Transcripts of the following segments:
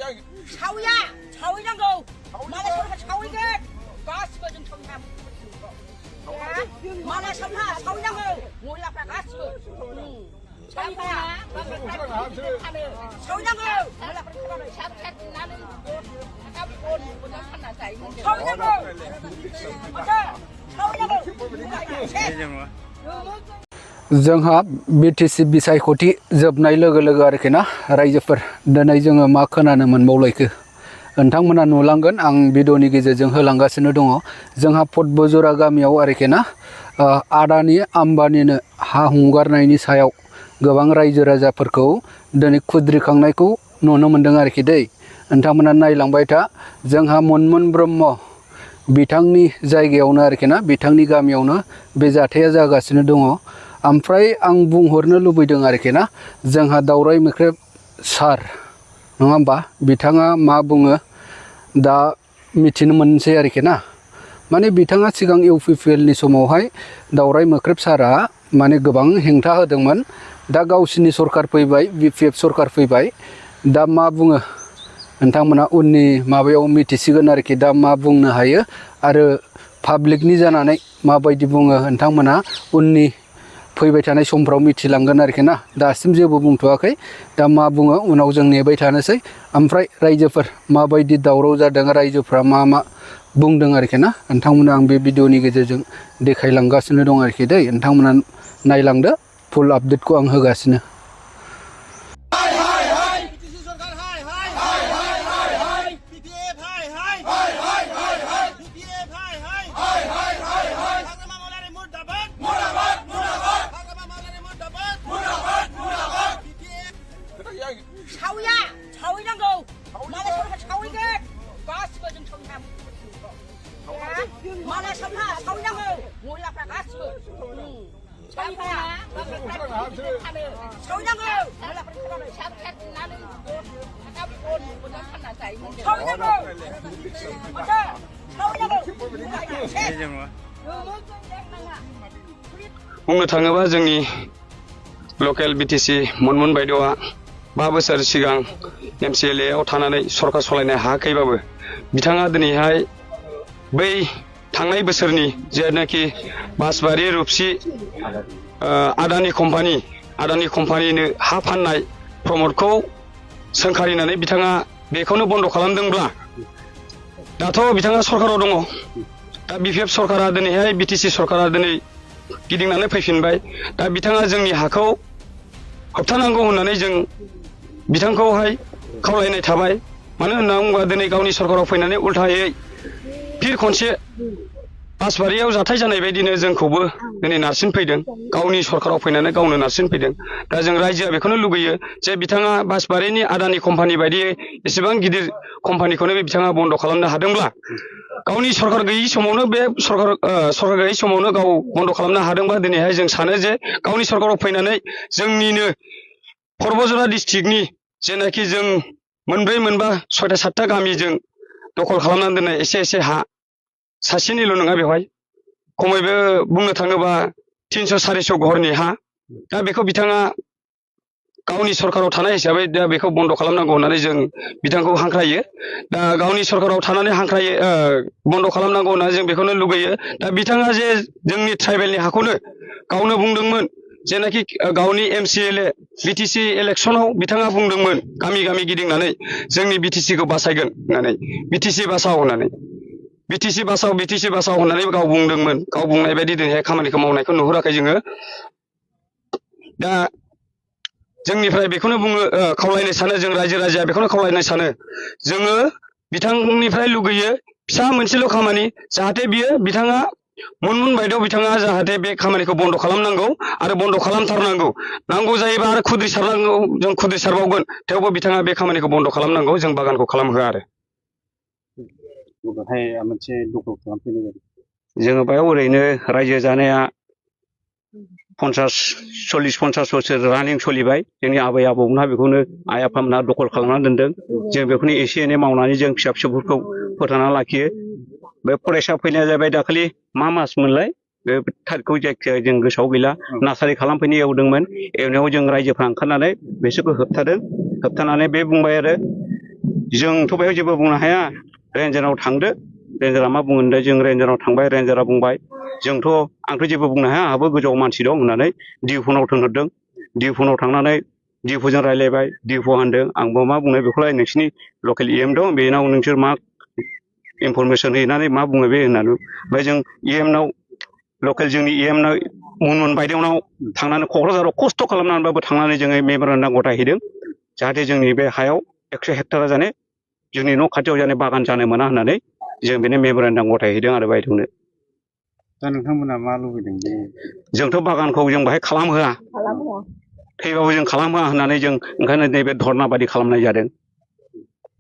사위야, 사위장고. 말해서 사위게. 가스가 좀 청남. 말해서 사위장고. 몰라봐 가스. 사위야. 사위장고. 몰라봐 샵챗 나는 사위장고. 맞아. 사위장고. जोंहा BTC बिसायख'थि जोबनाय लोगो लोगो आरोखि ना रायजोफोर दिनै जोङो मा खोनानो मोनबावलायखो नोंथांमोना नुलांगोन आं भिडिअनि गेजेरजों होलांगासिनो दङ जोंहा फटबजरा गामियाव आरोखि ना आदानि आम्बानिनो हा हगारनायनि सायाव गोबां रायजो राजाफोरखौ दिनै खुद्रिखांनायखौ नुनो मोन्दों आरोखि दै नोंथांमोना नायलांबाय था जोंहा मनमोन ब्रह्म बिथांनि जायगायावनो आरोखि ना बिथांनि गामियावनो बे जाथाया जागासिनो दङ ओमफ्राय आं बुंहरनो लुबैदों आरोखि ना जोंहा दावराय मोख्रेब सार नङा होमबा बिथाङा मा बुङो दा मिथिनो मोनसै आरोखि ना माने बिथाङा सिगां UPPL नि समावहाय दावराय मोख्रेब सारा माने गोबां हेंथा होदोंमोन दा गावसिनि सरखार फैबाय BPF सरखार फैबाय दा मा बुङो नोंथांमोना उननि माबायाव मिथिसिगोन आरोखि दा मा बुंनो हायो आरो पाब्लिकनि जानानै माबायदि बुङो नोंथांमोना उननि फैबाय थानाय समफ्राव मिथिलांगोन आरोखि ना दासिम जेबो बुंथ'वाखै दा मा बुङो उनाव जों नेबाय थानोसै ओमफ्राय रायजोफोर माबायदि दावराव जादों रायजोफ्रा मा बुंदों आरोखि ना नोंथांमोना आं बे भिडिअनि गेजेरजों देखायलांगासिनो दं आरोखि दै नोंथांमोना नायलांदो फुल आपडेटखौ आं होगासिनो 사위야, 사위장고. 말해서 사위게. 가스가 좀 청남. 말해서 사위장고. 몰라봐 가스. 사위야. 사위장고. 몰라봐 샵챗 나는 사위장고. 맞아. 사위장고. बुंनो थाङोबा जोंनि लकेल BTC मनमोन बायद'आ 5 बोसोर सिगां MCLA आव थानानै सरकार सलायनो हायाखैबाबो बिथाङा दिनैहाय बै थांनाय बोसोरनि जेनाखि बासबारि रुपसि आदानि कम्पानिनो हा फाननाय प्रमटखौ सोंखारिनानै बिथाङा बेखौनो बन्द खालामदोंब्ला दाथ' बिथाङा सरकाराव दङ दा BPF सरकारा दिनैहाय BTC सरकारा दिनै गिदिंनानै फैफिनबाय दा बिथाङा जोंनि हाखौ होबथानांगौ होननानै जों बिथांखौहाय खावलायनाय थाबाय मानो होनना बुङोबा दिनै गावनि सरकाराव फैनानै उल्थायै फिर खनसे बासबारियाव जाथाय जानाय बायदिनो जोंखौबो दिनै नारसिनफैदों गावनि सरकाराव फैनानै गावनो नारसिनफैदों दा जों रायजोआ बेखौनो लुगैयो जे बिथाङा बासबारिनि आदानि कम्पानि बायदि एसेबां गिदिर कम्पानिखौनो बिथाङा बन्द खालामनो हादोंब्ला गावनि सरकार गैयै समावनो बे सरकार गैयै समावनो गाव बन्द खालामनो हादोंब्ला दिनैहाय जों सानो जे गावनि सरकाराव फैनानै जोंनिनो फटबजरा डिस्ट्रिक्टनि जेनाखि जों मोनब्रै मोनबा 6टा 7टा गामिजों दखल खालामनानै दोननाय एसे हा सासेनिल' नङा बेवहाय खमैबो बुंनो थाङोबा 300 400 घरनि हा दा बेखौ बिथाङा गावनि सरकाराव थानाय हिसाबै दा बेखौ बन्द खालामनांगौ होननानै जों बिथांखौ हांख्रायो दा गावनि सरकाराव थानानै हांख्रायो बन्द खालामनांगौ होननानै जों बेखौनो लुगैयो दा बिथाङा जे जोंनि ट्राइबेलनि हाखौनो गावनो बुंदोंमोन जेनाखि गावनि MCLA BTC इलेक्सनाव बिथाङा बुंदोंमोन गामि गामि गिदिंनानै जोंनि BTCखौ बासायगोन होननानै BTC बासाव होननानै BTC बासाव होननानै गाव बुंदोंमोन गाव बुंनाय बायदि दिनैहाय खामानिखौ मावनायखौ नुहुराखै जोङो दा जोंनिफ्राय बेखौनो बुङो खावलायनो सानो जों रायजो राजाया बेखौनो खावलायनो सानो जोङो बिथांनिफ्राय लुगैयो फिसा मोनसेल' खामानि जाहाथे बियो बिथाङा मनमोन बायद'आव बिथाङा जाहाथे बे खामानिखौ बन्द खालामनांगौ आरो बन्द खालामथारनांगौ नांगौ जायोबा आरो खुद्रिसारनांगौ जों खुद्रिसारबावगोन थेवबो बिथाङा बे खामानिखौ बन्द खालामनांगौ जों बागानखौ खालामहोआ आरो जोङो बेयाव ओरैनो रायजो जानाया 40-50 बोसोर रानिं सोलिबाय जोंनि आबै आबौमोनहा बेखौनो आइ आफामोनहा दखल खालामनानै दोनदों जों बेखौनो एसे एनै मावनानै जों फिसा फिसौफोरखौ फोथांना लाखियो बे फरायसा फैनाया जाबाय दाखालि मा मास मोनलाय बे थारिखखौ जायखिजाया जों गोसोआव गैला नार्सारि खालामफैनो एवदोंमोन एवनायाव जों रायजोफ्रा ओंखारनानै बिसोरखौ होबथानानै बे बुंबाय आरो जोंथ' बेयाव जेबो बुंनो हाया रेन्जाराव थांदो रेन्जारा मा बुङो दा जों रेन्जाराव थांबाय रेन्जारा बुंबाय जोंथ' आंथ' जेबो बुंनो हाया आंहाबो गोजौआव मानसि दं होननानै डिउफनाव थिनहरदों डिउफनाव थांनानै डिउफजों रायलायबाय डिउफ होनदों आंबो मा बुंनो बेखौलाय नोंसिनि लकेल EM दं बेनाव नोंसोर मा इनफरमेसन हैनानै मा बुङो बे होननानै ओमफ्राय जों EM नाव लकेल जोंनि EM नाव मुनमुन बायदेवनाव थांनानै क'क्राझाराव खस्थ' खालामनानैबाबो थांनानै जोङो मेम'रेन्डाम गथायहैदों जाहाथे जोंनि बे हायाव 100 हेक्टारा जाने जोंनि न' खाथियाव जाने बागान जानो मोना होननानै जों बेनो मेम'रेन्डाम गथायहैदों आरो बायदेवनो दा नोंथांमोना मा लुबैदों बे जोंथ' बागानखौ जों बाहाय खालामहोआ थैबाबो जों खालामहोआ होननानै जों ओंखायनो नैबे धर्ना बादि खालामनाय जादों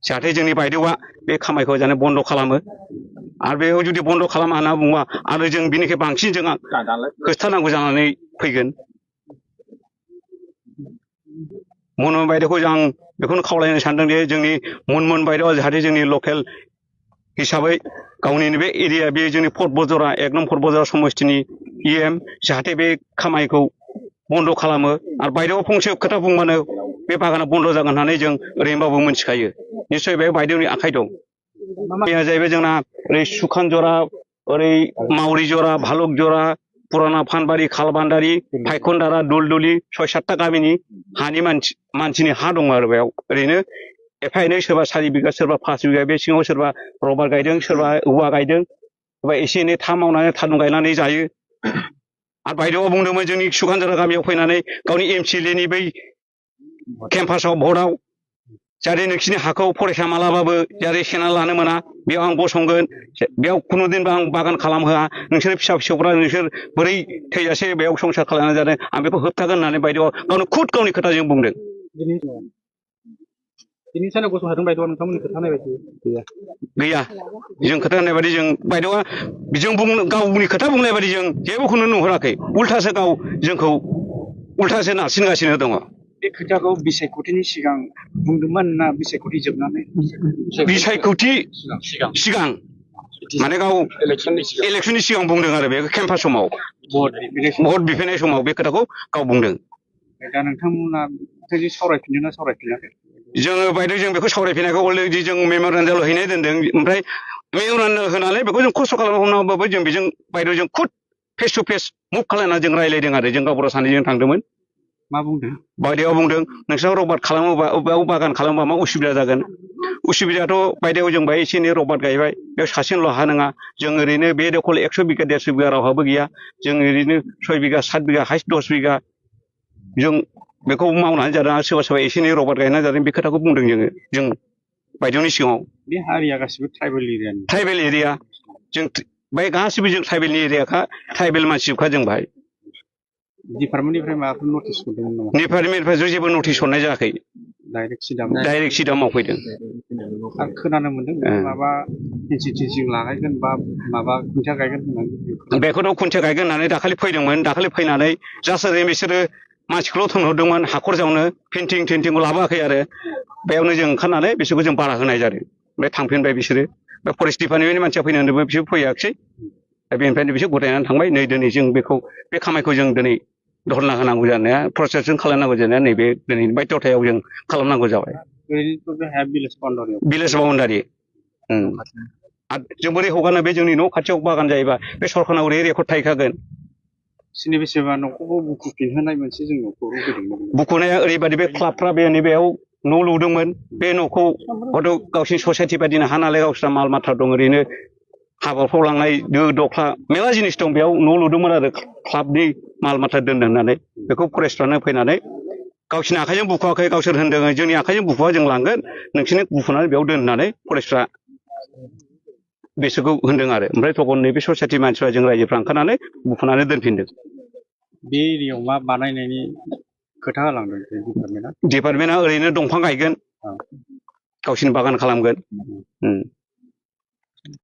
जाहाथे जोंनि बायदेवआ बे खामायखौ जाने बन्द' खालामो आरो बेयाव जुदि बन्द' खालामा होनना बुङोबा आरो जों बिनिख्रुइ बांसिन जों होबथानांगौ जानानै फैगोन मनमोन बायदेवखौ आं बेखौनो खावलायनो सानदों दि जोंनि मनमोन बायदेवआ जाहाथे जोंनि लकेल हिसाबै गावनि बे एरिया बे जोंनि फर्ट बजरा 1 नं फर्ट बजरा समस्तिनि EM जाहाथे बे खामायखौ बन्द' खालामो आरो बायदेवआ फंसे खोथा बुंबानो बे बागाना बन्द' जागोन होननानै जों ओरैनोबाबो मिथिखायो निस्सय बे बायदेवनि आखाइ दं माइया जाहैबाय जोंना ओरै सुखान जरा ओरै मावरि जरा भालुक जरा पुराना फानबारि खालबान्दारि फायखनदारा दुलदुलि 6-7टा गामिनि हानि मानसिनि हा दं आरो बेयाव ओरैनो एफा एनै सोरबा 4 बिगा सोरबा 5 बिगा बे सिङाव सोरबा रबार गायदों सोरबा औवा गायदों सोरबा एसे एनै था मावनानै थारुन गायनानै जायो आरो बायदेवआ बुंदोंमोन जोंनि सुखानजरा गामियाव फैनानै गावनि MCLA नि बै केम्पासाव भटआव जाहाथे नोंसिनि हाखौ फरायसा मालाबाबो जाहाथे सेना लानो मोना बेयाव आं गसंगोन बेयाव खुनुदिनबो आं बागान खालामहोआ नोंसोर फिसा-फिसौफ्रा नोंसोर बोरै थैजासे बेयाव संसार खालामनानै जादों आं बेखौ होबथागोन होननानै बायदेवआ गावनो खुद गावनि खोथाजों बुंदों दिनै सानाव गसंखादों बायदेवआ नोंथांमोननि खोथा होनाय बायदि गैया जों खोथा होननाय बायदि जों बायदेवआ जों गावनि खोथा बुंनाय बायदि जों जेबोखौनो नुहुराखै उल्थासो गाव जोंखौ उल्थासो नारसिनगासिनो दङ बे खोथाखौ बिसायख'थिनि सिगां बुंदोंमोन ना बिसायख'थि जोबनानै बिसायख'थि सिगां माने गाव इलेक्सननि सिगां बुंदों आरो बे केम्पास समाव भट बिफैनाय समाव बे खोथाखौ गाव बुंदों दा नोंथांमोना खोथाजों सावरायफिनदों ना सावरायफिनाखै जोङो बायदेव जों बेखौ सावरायफिनायखौ अलरेडि जों मेम'रेन्डाम हैनाय दोनदों ओमफ्राय मेम'रेन्डाम होनानै बेखौ जों खस्थ' खालामनांगौबाबो जों बेजों बायदेवजों खुद फेस टु फेस मुभ खालामना जों रायज्लायदों आरो जों गावबुरा सानैजों थांदोंमोन मा बुंदों बायदेवआ बुंदों नोंसोर रबार खालामोबा बबेयाव बागान खालामोबा मा उसुबिदा जागोन उसुबिदायाथ' बायदेव जों बाहाय एसे एनै रबार गायबाय बेयाव सासेनिल' हा नङा जों ओरैनो बे दखल 100 बिगा 150 बिगा रावहाबो गैया जों ओरैनो 6 बिगा 7 बिगा हाइस्ट 10 बिगा जों बेखौ मावनानै जादों आरो सोरबा एसे एनै रबार गायनानै जादों बे खोथाखौ बुंदों जों बायदेवनि सिगाङाव बे हारिया गासिबो ट्राइबेल एरिया जों बाय गासिबो जों ट्राइबेलनि एरियाखा ट्राइबेल मानसिखा जों बाहाय डिपार्टमेन्टनिफ्राय माबाफोर नटिस मोनदोंमोन नामा डिपार्टमेन्टनिफ्राय जेबो नटिस हरनाय जायाखै डाइरेक्ट सिदा मावफैदों आरो खोनानो मोनदों माबा टिचिं लागायगोन बा माबा खुन्थिया गायगोन होननानै बेखौथ' खुन्थिया गायगोन होननानै दाखालि फैदोंमोन दाखालि फैनानै जास्ट ओरैनो बिसोरो मानसिखौल' थिनहरदोंमोन हाखर जावनो पेन्टिंखौ लाबोआखै आरो बेयावनो जों ओंखारनानै बिसोरखौ जों बारा होनाय जादों ओमफ्राय थांफिनबाय बिसोरो बे फरेस्ट डिपार्टमेन्टनि मानसिया फैनानैबो बिसोर फैयाखिसै दा बेनिफ्रायनो बिसोर गथायनानै थांबाय नै दिनै जों बेखौ बे खामायखौ जों दिनै धरना होनांगौ जानाया प्रसेसजों खालामनांगौ जानाया नैबे दिनैनि बायथ'थायाव जों खालामनांगौ जाबाय ओरैनोथ' बे हाया भिलेज बाउन्डारि जों बोरै हगारनो बे जोंनि न' खाथियाव बागान जायोबा बे सरखारनाव ओरै रेकर्ड थाहैखागोन बेसेबा न'खौबो बुखुफिनहोनाय मोनसे जों न'खौ लुबैदों बुखुनाया ओरैबायदि बे क्लाबफ्रा बेयाव न' लुदोंमोन बे न'खौ हयथ' गावसिनि ससाइटि बायदिनो हा नालाय गावस्रा माल माथा दं ओरैनो हाबाफ्राव लांनाय दो दख्ला मेरला जिनिस दं बेयाव न' लुदोंमोन आरो क्लाबनि माल माथा दोनदों होननानै बेखौ फरेस्टफ्रानो फैनानै गावसिनि आखाइजों बुखुवाखै गावसोर होनदों जोंनि आखाइजों बुखुवा जों लांगोन नोंसोरनो बुखुनानै बेयाव दोननानै फरेस्टफ्रा बिसोरखौ होनदों आरो ओमफ्राय तखन नैबे ससाइटि मानसिफ्रा जों रायजोफ्रा ओंखारनानै बुखुनानै दोनफिनदों बे एरियायाव मा बानायनायनि खोथा होलांदों डिपार्टमेन्टआ ओरैनो दंफां गायगोन गावसिनि बागान खालामगोन